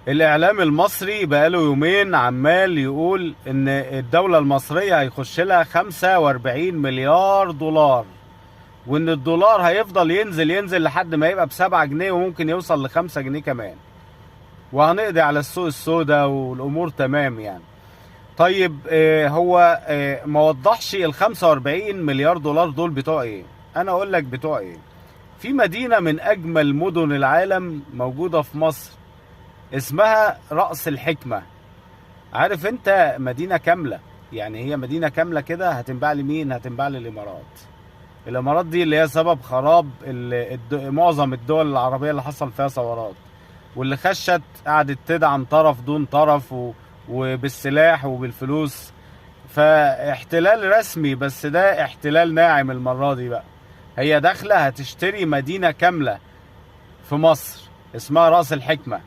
الإعلام المصري بقاله يومين عمال يقول إن الدولة المصرية هيخش لها 45 مليار دولار، وإن الدولار هيفضل ينزل ينزل لحد ما يبقى ب7 جنيه وممكن يوصل ل5 جنيه كمان، وهنقضي على السوق السوداء والأمور تمام يعني. طيب هو ما وضحش ال 45 مليار دولار دول بتوع ايه؟ انا اقول لك بتوع ايه. في مدينة من اجمل مدن العالم موجودة في مصر اسمها رأس الحكمة. عارف انت مدينة كاملة، يعني هي مدينة كاملة كده هتنباع لمين؟ هتنباع للامارات. الامارات دي اللي هي سبب خراب معظم الدول العربية اللي حصل فيها ثورات، واللي خشت قعدت تدعم طرف دون طرف وبالسلاح وبالفلوس. فاحتلال رسمي، بس ده احتلال ناعم المرة دي بقى. هي داخلة هتشتري مدينة كاملة في مصر اسمها رأس الحكمة.